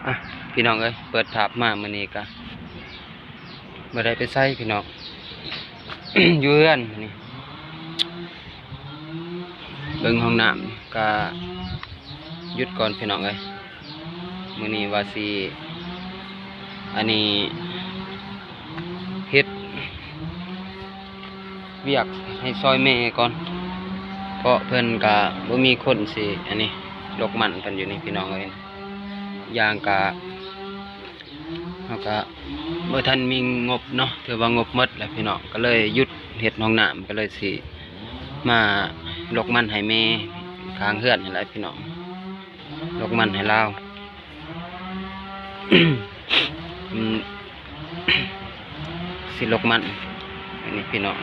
ອ່ະ ພີ່ນ້ອງເອີຍ ເປີດພາບມາມື້ນີ້ກະບໍ່ໄດ້ໄປໃສພີ່ນ້ອງ ຢູ່ເຮືອນມື້ນີ້ ເບິ່ງຫ້ອງນ້ຳກະຢຸດກ່ອນພີ່ນ້ອງເອີຍ. ມື້ນີ້ວ່າຊິ ອັນນີ້ ເຮັດວຽກໃຫ້ຊ່ອຍແມ່ກ່ອນ ເພາະເພິ່ນກະບໍ່ມີຄົນຊິ ອັນນີ້ ລົກມັນເພິ່ນຢູ່ນີ້ພີ່ນ້ອງເອີຍ. ຢ່າງກະ ເຮົາກະບໍ່ທັນມີງົບເນາະ ຖືວ່າງົບໝົດແລ້ວພີ່ນ້ອງ ກະເລີຍຢຸດເຮັດຫ້ອງນ້ຳ ກະເລີຍຊິມາລົກມັນໃຫ້ແມ່ຂ້າງເຮືອນຫັ້ນແຫຼະພີ່ນ້ອງ ລົກມັນໃຫ້ລາວ ອືມ ຊິລົກມັນ ອັນນີ້ພີ່ນ້ອງ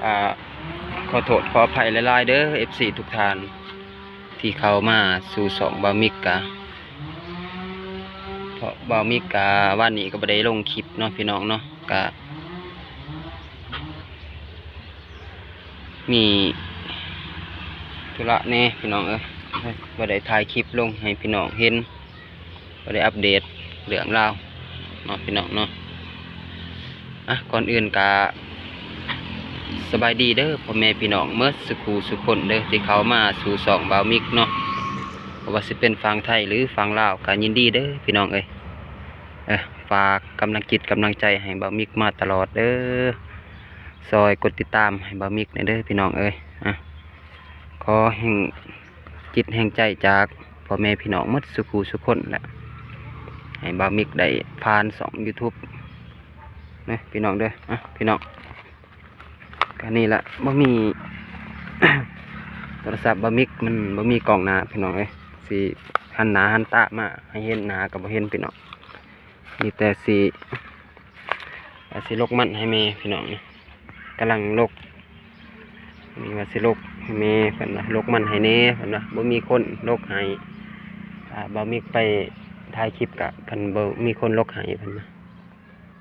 ອ່າ ຂໍໂທດຂໍອະໄພຫຼາຍໆເດີ ເອັຟຊີ ທຸກທ່ານ ທີ່ເຂົ້າມາສູ່ຊ່ອງບ່າວມິກກະ ເພາະບ່າວມິກກະ ວານນີ້ກະບໍ່ໄດ້ລົງຄລິບເນາະພີ່ນ້ອງເນາະ ກະມີທຸລະແດ່ພີ່ນ້ອງເອີຍ ບໍ່ໄດ້ຖ່າຍຄລິບລົງໃຫ້ພີ່ນ້ອງເຫັນ ບໍ່ໄດ້ອັບເດດເລື່ອງລາວເນາະພີ່ນ້ອງເນາະ. ອ່ະ ກ່ອນອື່ນກະສະບາຍດີເດີພໍ່ແມ່ພີ່ນ້ອງໝົດສູ່ຄູ່ສູ່ຄົນເດີ ທີ່ເຂົ້າມາສູ່ຊ່ອງບ່າວມິກເນາະ ບໍ່ວ່າຊິເປັນຝັ່ງໄທ ຫຼື ຝັ່ງລາວ ກະຍິນດີເດີພີ່ນ້ອງເອີຍ. ເອີ ຝາກກຳລັງຈິດກຳລັງໃຈໃຫ້ບ່າວມິກມາຕະຫຼອດເດີ ຊ່ອຍກົດຕິດຕາມໃຫ້ບ່າວມິກແດ່ເດີພີ່ນ້ອງເອີຍ. ອ່ະ ຂໍແຮງຈິດແຮງໃຈຈາກພໍ່ແມ່ພີ່ນ້ອງໝົດສູ່ຄູ່ສູ່ຄົນແຫຼະ ໃຫ້ບ່າວມິກໄດ້ຜ່ານຊ່ອງຢູທູບເດີພີ່ນ້ອງເດີ. ອ່ະ ພີ່ນ້ອງ ກະນີ້ລະ ບໍ່ມີ ໂທລະສັບບ່າວມິກມັນບໍ່ມີກ້ອງໜ້າພີ່ນ້ອງເອີຍ ຊິຫັນໜ້າຫັນຕາມາໃຫ້ເຫັນໜ້າກະບໍ່ເຫັນພີ່ນ້ອງ. ມີແຕ່ຊິ ວ່າຊິລົກມັນໃຫ້ແມ່ພີ່ນ້ອງ ກຳລັງລົກ ນີ້ວ່າຊິລົກໃຫ້ແມ່ ເພິ່ນວ່າລົກມັນໃຫ້ແດ່ ເພິ່ນວ່າບໍ່ມີຄົນລົກໃຫ້. ອ່າ ບ່າວມິກໄປຖ່າຍຄລິບກະ ເພິ່ນບໍ່ມີຄົນລົກໃຫ້ ເພິ່ນວ່າ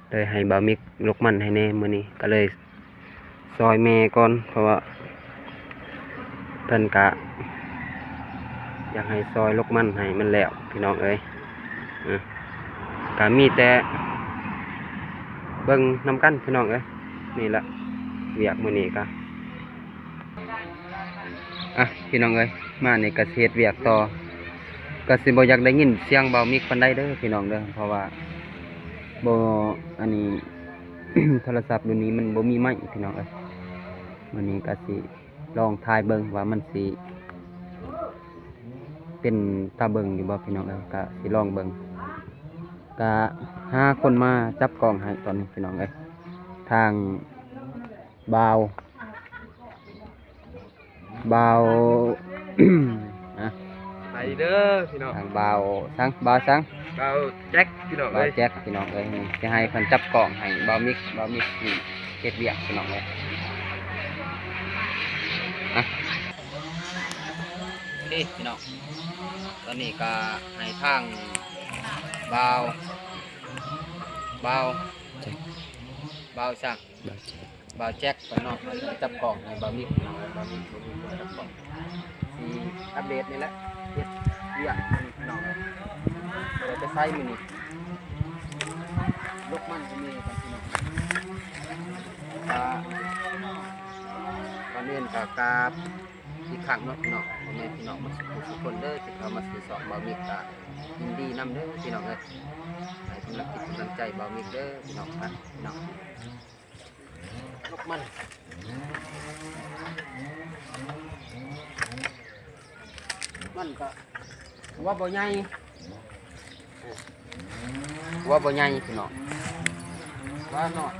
ເລີຍໃຫ້ບ່າວມິກລົກມັນໃຫ້ແດ່ມື້ນີ້ ກະເລີຍຊ່ອຍແມ່ກ່ອນ ເພາະວ່າເພິ່ນກະຢາກໃຫ້ຊ່ອຍລົກມັນໃຫ້ມັນແລ້ວພີ່ນ້ອງເອີຍ. ກະມີແຕ່ເບິ່ງນຳກັນພີ່ນ້ອງເອີຍ ນີ້ລະວຽກມື້ນີ້ກະ ອ່ະ ພີ່ນ້ອງເອີຍ ມານີ້ກະຊິເຮັດວຽກຕໍ່ ກະຊິບໍ່ຢາກໄດ້ຍິນສຽງບ່າວມິກປານໃດເດີພີ່ນ້ອງເດີ ເພາະວ່າບໍ່ ອັນນີ້ ໂທລະສັບລຸ້ນນີ້ມັນບໍ່ມີໄມພີ່ນ້ອງເອີຍ. ມື້ນີ້ກະຊິລອງຖ່າຍເບິ່ງວ່າມັນຊິເປັນຕາເບິ່ງຢູ່ບໍ່ພີ່ນ້ອງເອີຍ ກະຊິລອງເບິ່ງ ກະຫາຄົນມາຈັບກ້ອງໃຫ້ຕອນນີ້ພີ່ນ້ອງເອີຍ ທາງ ບ່າວ ບ່າວ ນະ ສະບາຍດີເດີພີ່ນ້ອງ ທາງບ່າວສັງ ບ່າວສັງ ບ່າວແຈັກພີ່ນ້ອງ ບ່າວເອີຍ ແຈັກພີ່ນ້ອງເອີຍ ຊິໃຫ້ເພິ່ນຈັບກ້ອງໃຫ້ບ່າວມິກ ບ່າວມິກຊິເຮັດວຽກພີ່ນ້ອງເອີຍ. ອ່ະ ໂອເຄພີ່ນ້ອງ ຕອນນີ້ກະໃຫ້ທາງບ່າວ ບ່າວ ແຈັກ ບ່າວສັງ ບ່າວແຈັກ ບ່າວແຈັກເພິ່ນເນາະ ຈັບກ້ອງໃຫ້ບ່າວມິກເນາະ ບ່າວມິກ ບ່າວມິກເພິ່ນຈັບກ້ອງ ຊິອັບເດດນີ້ແຫຼະ ເຮັດວຽກມື້ນີ້ພີ່ນ້ອງ ບໍ່ໄດ້ໄປໃສມື້ນີ້ ລົກມັນຢູ່ນີ້ກ່ອນພີ່ນ້ອງ. ກະ ກ່ອນອື່ນກະກາບອີກຄັ້ງເນາະພີ່ນ້ອງ ພໍ່ແມ່ພີ່ນ້ອງໝົດສູ່ຜູ້ສູ່ຄົນເດີ ທີ່ເຂົ້າມາສູ່ຊ່ອງບ່າວມິກ ກະຍິນດີນຳເດີພີ່ນ້ອງເອີຍ ໃຫ້ກຳລັງຈິດກຳລັງໃຈບ່າວມິກເດີພີ່ນ້ອງ ພີ່ນ້ອງ. ລົກມັນ ມັນກະຫົວບໍ່ໃຫຍ່ ຫົວບໍ່ໃຫຍ່ພີ່ນ້ອງ ວ່ານ້ອຍ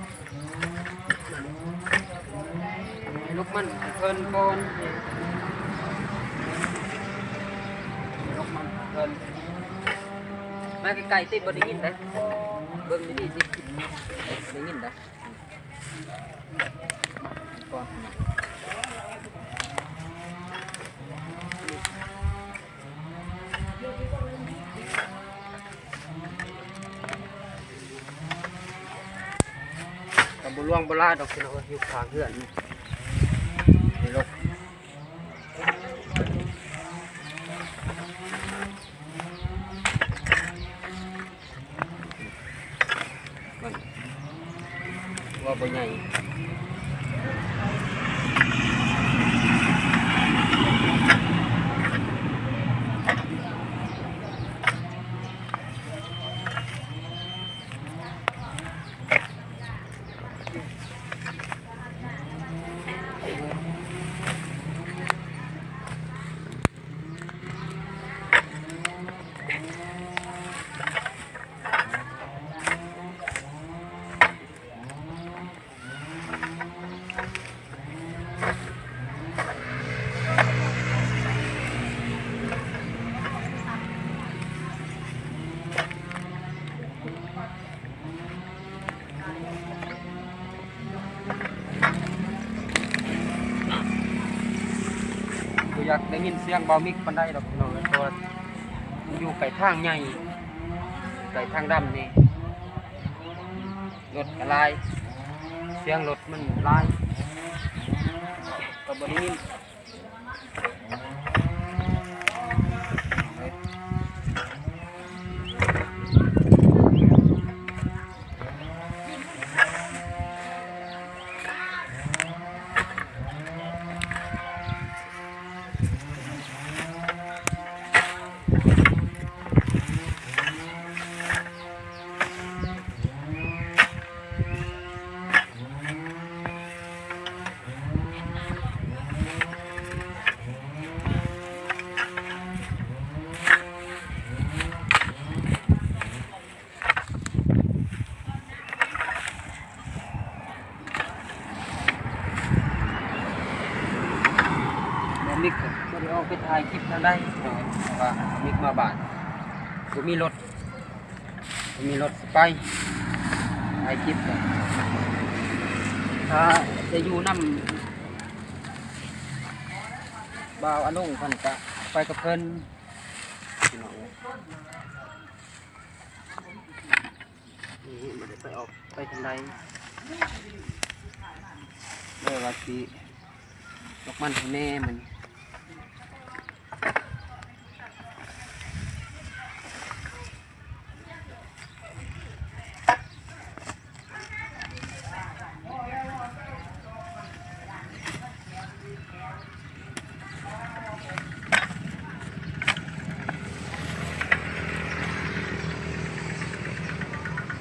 ໃຫ້ລົກມັນເພິ່ນກ່ອນ ໃຫ້ລົກມັນເພິ່ນ ມາໃກ້ໆຕິ ບໍ່ໄດ້ຍິນເດ້ ເບິ່ງດີໆຕິ ບໍ່ໄດ້ຍິນເດ້. ກະບໍ່ຫຼວງບໍ່ຫຼາຍດອກພີ່ນ້ອງເອີຍ ຢູ່ຂ້າງເຮືອນນີ້ ໃນລົກ. ກໍບໍ່ໃຫຍ່. ບໍ່ຢາກໄດ້ຍິນສຽງບ່າວມິກປານໃດດອກ ເພາະວ່າຢູ່ໃກ້ທາງໃຫຍ່ ໃກ້ທາງດຳນີ້ ລົດກະຫຼາຍ ສຽງລົດມັນຫຼາຍ ກະບໍ່ໄດ້ຍິນ. ບໍ່ມີ ບໍ່ໄດ້ອອກໄປຖ່າຍຄລິບທາງໃດ ເພາະວ່າບໍ່ມີມາບ້ານ ບໍ່ມີລົດ. ມີລົດໄປ ໄປຄລິບ ຖ້າຈະຢູ່ນຳບ່າວອາລົງ ເພິ່ນກະໄປກັບເພິ່ນ ພີ່ນ້ອງເອີຍ. ນີ້ບໍ່ໄດ້ໄປອອກໄປທາງໃດ ເລີຍວ່າຊິ ດອກມັນໃຫ້ແມ່ມັນ.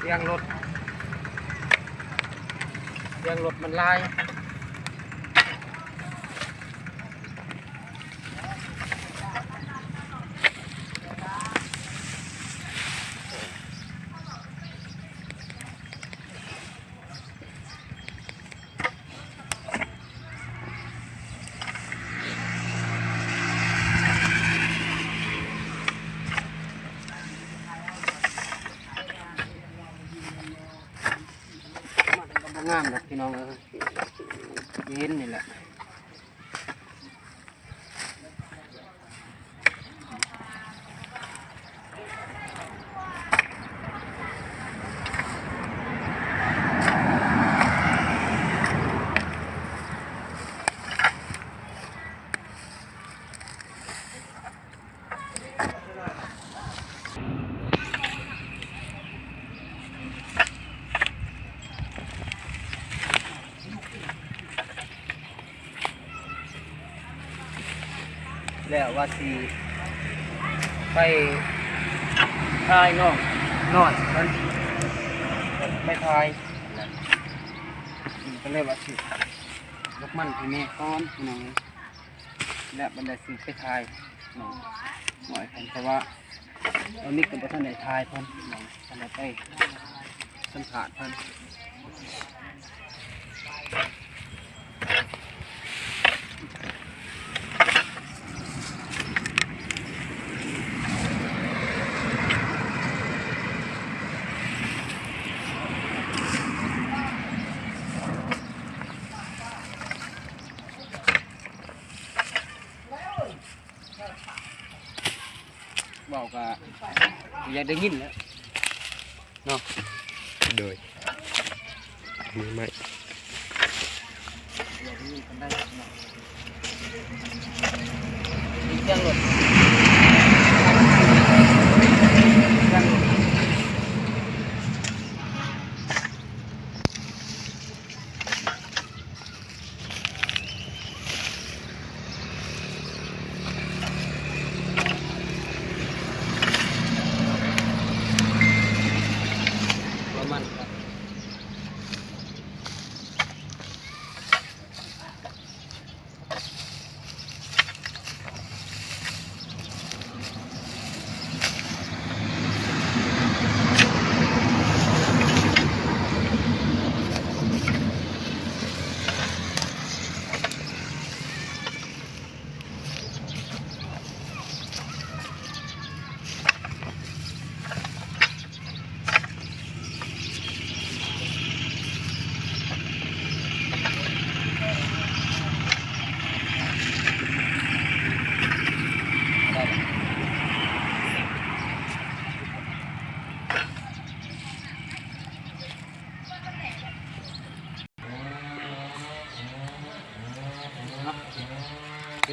ສຽງລົດ ສຽງລົດມັນຫຼາຍ. ມັນກະບໍ່ງາມດອກພີ່ນ້ອງເອີຍ ເຫັນນີ້ແຫຼະ. ແລ້ວວ່າຊິໄປຖ່າຍນ້ອງນ້ອຍເພິ່ນ ໄປຖ່າຍ ກະເລີຍວ່າຊິ ດອກມັນໃຫ້ແມ່ກ່ອນພີ່ນ້ອງເອີຍ ແລ້ວບັດໃດຊິໄປຖ່າຍນ້ອງນ້ອຍເພິ່ນ ເພາະວ່າ ຕອນນີ້ກະບໍ່ທັນໄດ້ຖ່າຍເພິ່ນ ທັນໄດ້ໄປສຳພາດເພິ່ນ. ເວົ້າກະຢາກໄດ້ຍິນແຫຼະເນາະ ໂດຍ ມືໃໝ່ ຢາກໄດ້ຍິນປານໃດເນາະ ສຽງລົດ ສຽງລົດ.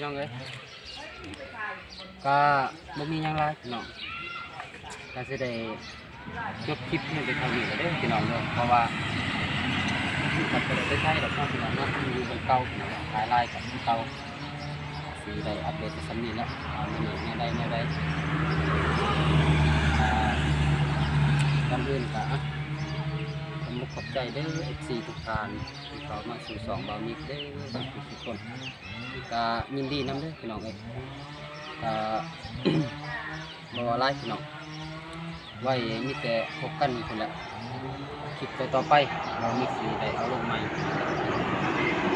ນ້ອງເອີຍ ກໍບໍ່ມີຫຍັງຫຼາຍພີ່ນ້ອງ ກໍຊິໄດ້ຈົບຄລິບພຽງແຕ່ເທົ່ານີ້ແຫຼະເດີພີ່ນ້ອງເດີ ເພາະວ່າກໍບໍ່ໄດ້ໄປໃສດອກເນາະພີ່ນ້ອງເນາະ ຢູ່ເມືອງເກົ່າພີ່ນ້ອງ ຂາຍລາຍກັບເກົ່າ ຊິໄດ້ອັບເດດໄປສ່ຳນີ້ແຫຼະ ວ່າມື້ນີ້ແນວໃດແນວໃດ ອ່າ ກ່ອນອື່ນກໍ ອ່ະ ຂອບອົກຂອບໃຈເດີ ເອັຟຊີ ທຸກທ່ານ ທີ່ເຂົ້າມາສູ່ຊ່ອງບ່າວມິກເດີ ເບິດທຸກຄົນ ກໍຍິນດີນຳເດີພີ່ນ້ອງເອີຍ ກໍບໍ່ວ່າຫຼາຍພີ່ນ້ອງ ໄວ້ມີແຕ່ພົບກັນພຸ້ນແຫຼະ ຄລິບຕໍ່ໆໄປ ບ່າວມິກຊິໄດ້ເອົາລົງໃໝ່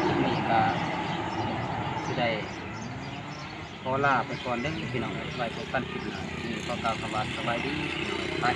ຄລິບນີ້ກໍຊິໄດ້ຂໍລາໄປກ່ອນເດີພີ່ນ້ອງເອີຍ ໄວ້ພົບກັນຄລິບໜ້າ ຄລິບນີ້ຂໍກ່າວຄຳວ່າສະບາຍດີພີ່ນ້ອງ ໄປ.